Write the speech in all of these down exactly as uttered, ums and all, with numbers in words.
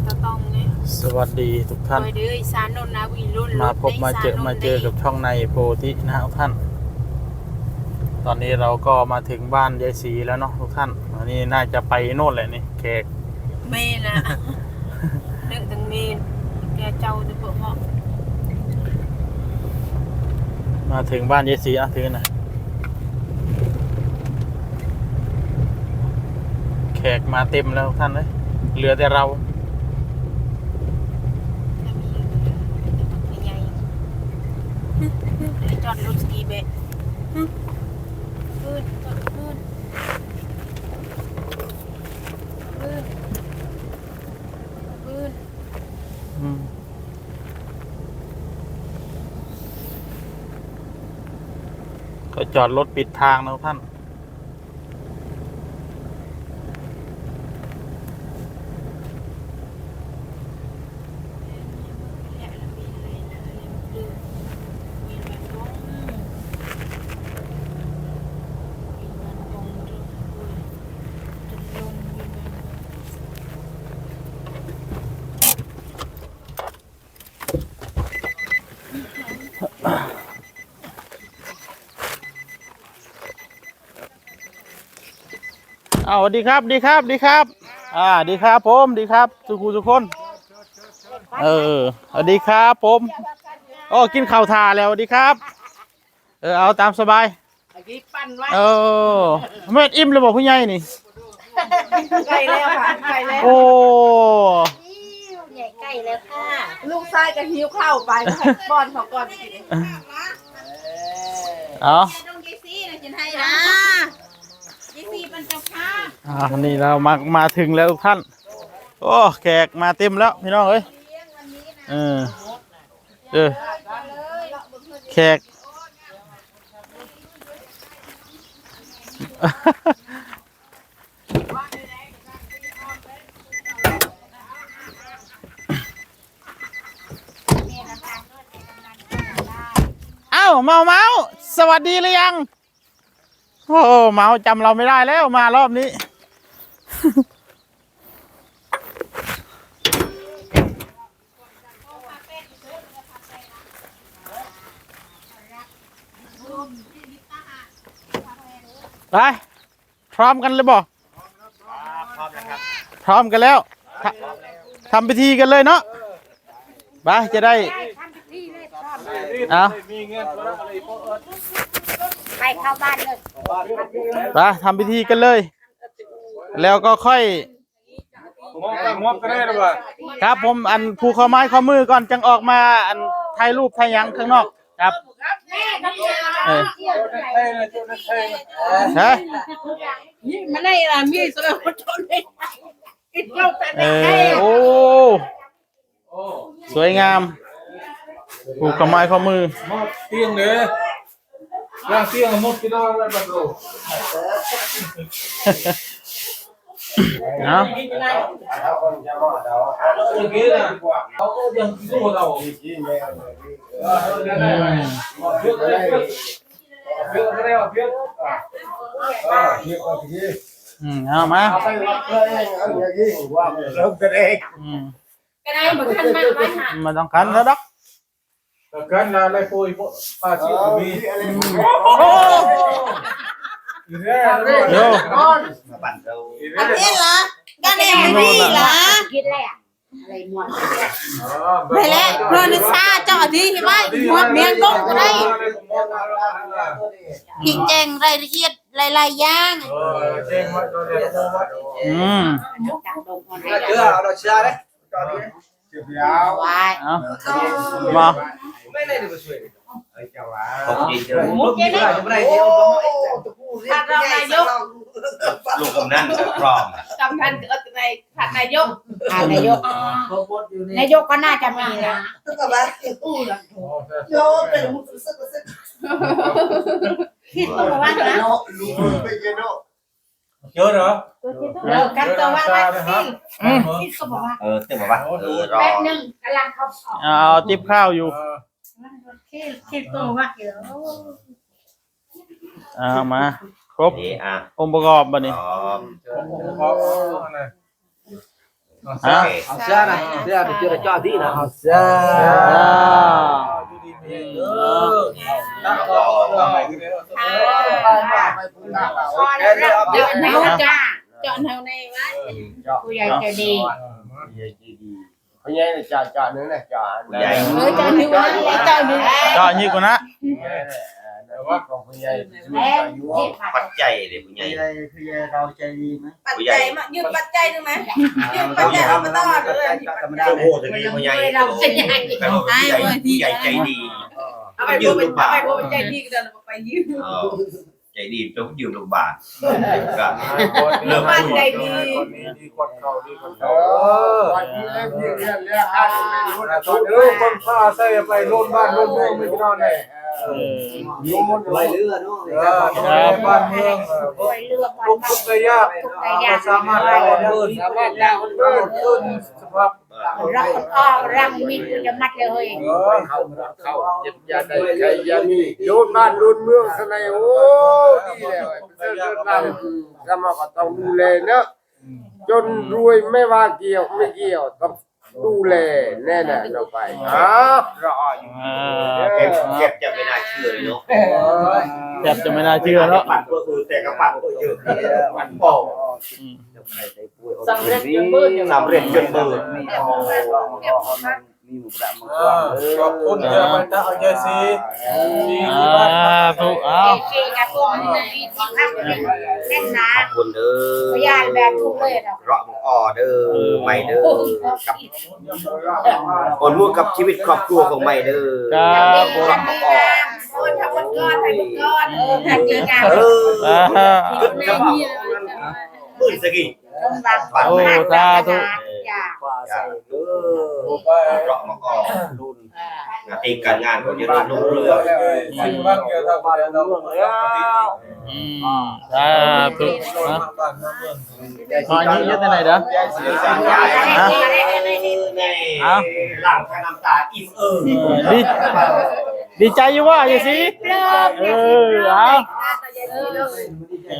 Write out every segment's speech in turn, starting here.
ตะตองเนี่ย สวัสดีทุกท่าน โอ้ยเด้อ อีสานนนท์นะ วีรุ่น มาพบมาเจอ รถในอีสานนนท์ มาเจอกับช่องในโพธินะทุกท่าน ตอนนี้เราก็มาถึงบ้านยายศรีแล้วเนาะทุกท่าน อันนี้น่าจะไปโน่นแหละนี่ แขก เมนนะ นึกถึงเมน แกเจ้าจะเปิดเหมาะ มาถึงบ้านยายศรีอ่ะ ถือหน่อย แขกมาเต็มแล้วท่านเอ้ย เหลือแต่เรา จะมี จะมีใหญ่ จอดรถสกีเบะ ขึ้น จอดขึ้น ขึ้น ขึ้น อืม เขาจอดรถปิดทางนะท่าน อ้าว สวัสดีครับ ดีครับ ดีครับ อ่า ดีครับผม ดีครับ ทุกผู้ทุกคน เออ สวัสดีครับผม โอ้ กินข้าวถ่าแล้ว สวัสดีครับ เออ เอาตามสบาย อันนี้ปั้นไว้ เออ เม็ดอิ่มเลยบอกผู้ใหญ่นี่ ใกล้แล้วค่ะ ใกล้แล้ว โอ้ ใหญ่ใกล้แล้วค่ะ ลูกชายก็หิวข้าวไป ให้ป้อนเขาก่อนกิน เอา น้องเจซี่นะ จะให้นะ เจซี่เป็นเจ้าภาพ อ่า นี่เรามา มาถึงแล้วทุกท่าน โอ้ แขกมาเต็มแล้วพี่น้องเอ้ย เออ เออ แขก เอ้า เมาเมา สวัสดีหรือยัง โอ้ เมาจำเราไม่ได้แล้ว มารอบนี้ ไป พร้อมกันเลยบ่ พร้อมแล้วครับ พร้อมกันแล้ว ทำ ทำพิธีกันเลยเนาะ ไป จะได้ เอา ไปเข้าบ้านเลย ไป ทำพิธีกันเลย แล้วก็ค่อย มอบกัน มอบกันได้หรือเปล่า ครับผม อันผูกข้อไม้ข้อมือก่อน จังออกมา อันถ่ายรูปถ่ายหยังข้างนอก ครับ เออ ฮะ นี่มันได้ละ มีสำหรับคนจนเลย เออ โอ้ สวยงาม ผูกข้อไม้ข้อมือ มอบเตียงเลย ร่างเตียงมอบที่นอนแล้วบัดโล เอา เมื่อกี้นะ เขาก็ยังสู้เรา อืม เยอะเลย เยอะเลย เยอะเลย เยอะเลย อืม เอามา เอาไปวัดเลย เอาอย่างนี้ ว่าเริ่มกันเอง อืม ก็ได้เหมือนกันมากไว้ค่ะ มันต้องกันแล้วดอก แต่กันนะ ได้ปุยป้าชื่อมี อืม โอ้ อีกแล้ว โย่ อีกแล้ว อันนี้เหรอ ก็ได้ไม่ดีเหรอ คิดอะไรอ่ะ อะไรม่วน อ๋อ ไปแล้ว เพื่อนซ่าเจ้าอันนี้ใช่ไหม หมวดเมียงกงก็ได้ อีกแจ้งรายละเอียดหลายๆอย่าง เออ แจ้งวัดก็ได้ อืม เจอเอาดอกเชื้อเลย เก็บยาว ไว้ เอา มา ไม่ได้ดูสวย เอ้ย เจ้าว่า ขอบคุณ มุกเจนี่ ไม่ได้ โอ้ ตะปูเรียก ท่านรองนายก ลูกกำนันก็พร้อม กำนันก็ใน ท่านนายก อ่านายก นายกก็น่าจะมีนะ ก็แบบ โยเป็นมุกสึกสึก คิดตัวว่านะ เนาะ ลูกไปเยอะเนาะ เยอะเหรอ เออ กันตัวว่าว่าสิ อืม คิดก็บอกว่า เออ เต็มบอกว่า เออ รอ แป๊บหนึ่งกำลังเขาสอบ เอาติ๊บข้าวอยู่ เออ คิด คิดตัวว่าเดี๋ยว เอามา ครบ นี่ อ่ะ องค์ประกอบบัดนี้ พร้อม องค์ประกอบ เอาอันไหน ฮะ เอาเสื้อนะ เสื้อไปเจอเจ้าที่นะ เอาเสื้อ เจาะแนวจ้า เจาะแนวในวัด ผู้ใหญ่ใจดี พ่อใหญ่จ่าจ่าเนื้อนะจ่า ผู้ใหญ่ เออเจาะหนึ่งวันเจาะหนึ่ง เจาะหนึ่งก่อนนะ แต่ว่าของพ่อใหญ่ ปัจจัยเลยผู้ใหญ่ พ่อใหญ่พ่อใหญ่เราใจดีไหม ปัจจัยมายืมปัจจัยหนึ่งไหมยืมปัจจัยเอามาตลอดเลย โอ้โหถึงนี้พ่อใหญ่ เราเป็นใหญ่ ผู้ใหญ่ผู้ใหญ่ใจดี เอาไปพูดเป็นเอาไปพูดเป็นใจดีกันไปยืม เออใจดีต้องยืมลูกบาทก็เริ่ม บ้าน คุย ใจดี คนนี้ดีคนเก่าดีคนเก่าวันนี้เล่นเรียนเรียนอ่านไม่รู้นะตอนเออคนพาใส่ไปโน่นบ้านโน่นเมืองไม่นอนเลย เออ โน่นไรเรือเนาะ ครับ บ้านเมือง ช่วยเลือก ทุกข์ทุกข์ได้ยาก ทุกข์ได้ยาก สามารถเอาเงินสามารถเอาเงินขึ้นสภาพ รักคนอ้อรักมีคุณจะมัดเลยเฮ้ย เออเขาเขาเจ็บยาได้ใครยามีโยนบ้านโยนเมืองสนายโอ้ดีแล้วเรื่องนั้นสมาก็ต้องดูแลเนาะจนรวยไม่ว่าเกี่ยวไม่เกี่ยวต้องดูแลแน่นอนเราไปครับรออยู่ อ่า แทบจะไม่น่าเชื่อเลยเนาะ แทบจะไม่น่าเชื่อเนาะ ปั่นก็คือแต่ก็ปั่นก็เยอะปั่นปอก อืม สำเร็จจนเบิด สำเร็จจนเบิด ขอบคุณเยอะไปนะเอาใจซี สาธุเอา เจ๊กับพวกมันมีที่พักเล่นหนา ขอบคุณเด้อ พยานแบบทุกเลยนะ เราะออเด้อใหม่เด้อกับคนร่วมกับชีวิตครอบครัวของใหม่เด้อ ครับ เราะออ โอนทำบุญก้อนให้บุญก้อนเออจริงอ่ะ เออ อ่า ขึ้นสภาพมื่นสกี สมหวัง โอ้สาธุ จ้า เราะมาก่อนงานตีการงานของเยอะรุ่งเรือง บ้านเกิดเราบ้านเมืองแล้ว อืมสาธุนะ บ้านเมือง มาอยู่อยู่ที่ไหนเด้อ ในหลังน้ำตาอิ่มเอิบ ดีดีใจอยู่ว่าอย่าสิเออเอา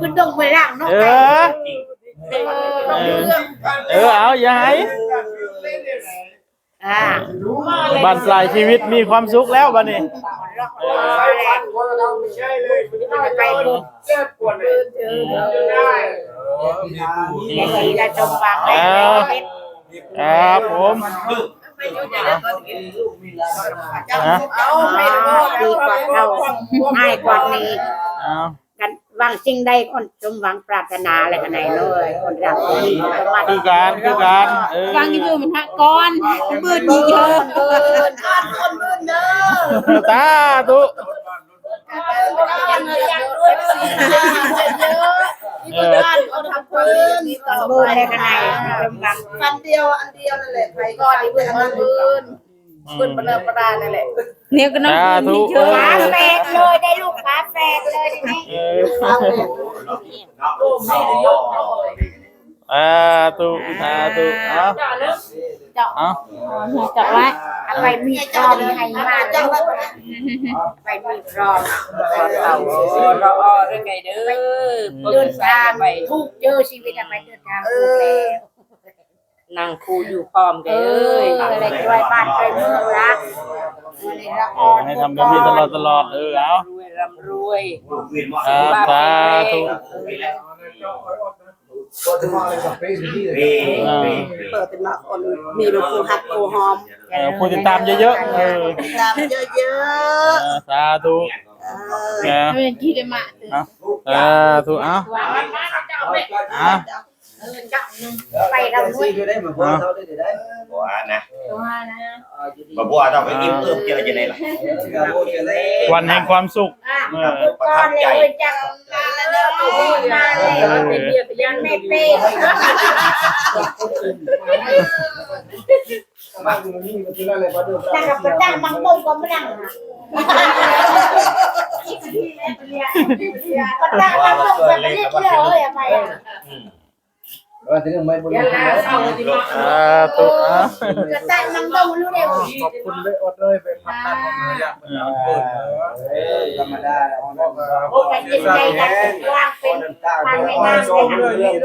คุณดงไปล่างเนาะ เออเออเออเอาอย่าให้ อ่า บ้านปลายชีวิตมีความสุขแล้วบัดนี้ ไปบุญเออ อืม เดี๋ยวจะสมหวัง ครับผม เอาให้ดีกว่าเก่าง่ายกว่านี้ เอา กันหวังสิ่งใดคนสมหวังปรารถนาอะไรกันไหนเลยคนรักคนดีก็มา คือการคือการเออ ฟังอยู่มันฮะก้อนมืดมีเยอะ สาธุ มีคนอ่านคนทำคนมีต่อ มื ไป ดอะไรกันไหนสมหวัง ฟันเดียวอันเดียวนั่นแหละใครก็อ่านเพื่อนอันนั้นอื่นเพื่อนประเดิมประดานั่นแหละ เนี่ยก็น้อง สาธุ มีเยอะฝาแฝดเลยได้ลูกฝาแฝดเลยทีนี้ เออสาธุสาธุเอาเอา เจาะไว้เอาไปมีดพร้อมให้มาเจ้าไปมีดพร้อม เราออเรื่องไงเด้อ เดินทางไปทุกเจอชีวิตทำไมเดินทางทุกแล้ว นั่งคู่อยู่พร้อม เอ กันเอ้ อย อะไรช่วยบ้านช่วยเมืองนะ เออให้ทำแบบนี้ตลอดตลอดเออเอา รวยร่ำรวย ครับสาธุ ก็จะมาอะไรกับเฟซนี่เลย อ่า เปิดเป็นมาคนมีลูกคู่ฮักคู่หอม เออผู้ติดตามเยอะๆเออ ตามเยอะ เออสาธุ ๆเออ นะ เป็นที่ได้มา สาธุเอาเอา ไปทำบุญ ได้เหมือนพวกเขาได้ได้ บัวนะ ตัวนะ บัวต้องไปอิ่มเอิบเจอจะไหนล่ะ วันแห่งความสุขเออ ประทับใจ จังมาเลยมาเลยยังไม่เป็น บ้านเมืองนี่มันคืออะไรบ้านเมือง ตั้งกับตั้งมังต้มก็ไม่ดังก็ตั้งมังต้มก็ไม่เรียบร้อยไป ว่าถึงไม่บุญ ยาลาเศร้าดีมาก สาธุอ่ะ จะแต่งมังดงรู้เร็ว ขอบคุณเลยอดเลยไปพักผ่อนเมืองอยากเป็นเพื่อน เออธรรมดาอ่อน โอ้กันเป็นใจกันกว้างเป็น ต่างๆเพื่อนเพื่อน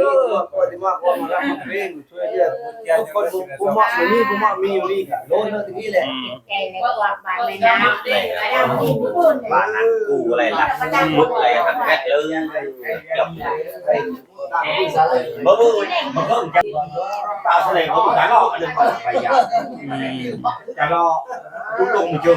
เพื่อนที่มากกว่ามารับเพลงช่วยเลือกทุกคนผู้มากมีผู้มากมีอยู่นี่กันโดนเรื่องนี้แหละ ใจในกว้างบ้านในน้ำเป็นระดับที่พูด บ้านนั้นกูอะไรล่ะมุดอะไรหักแรกเลยบ่บ่บ่บ่ตาทะเลเขาตาลอกอันนั้นไปยา อืม ตาลอกกูลงมาเจอ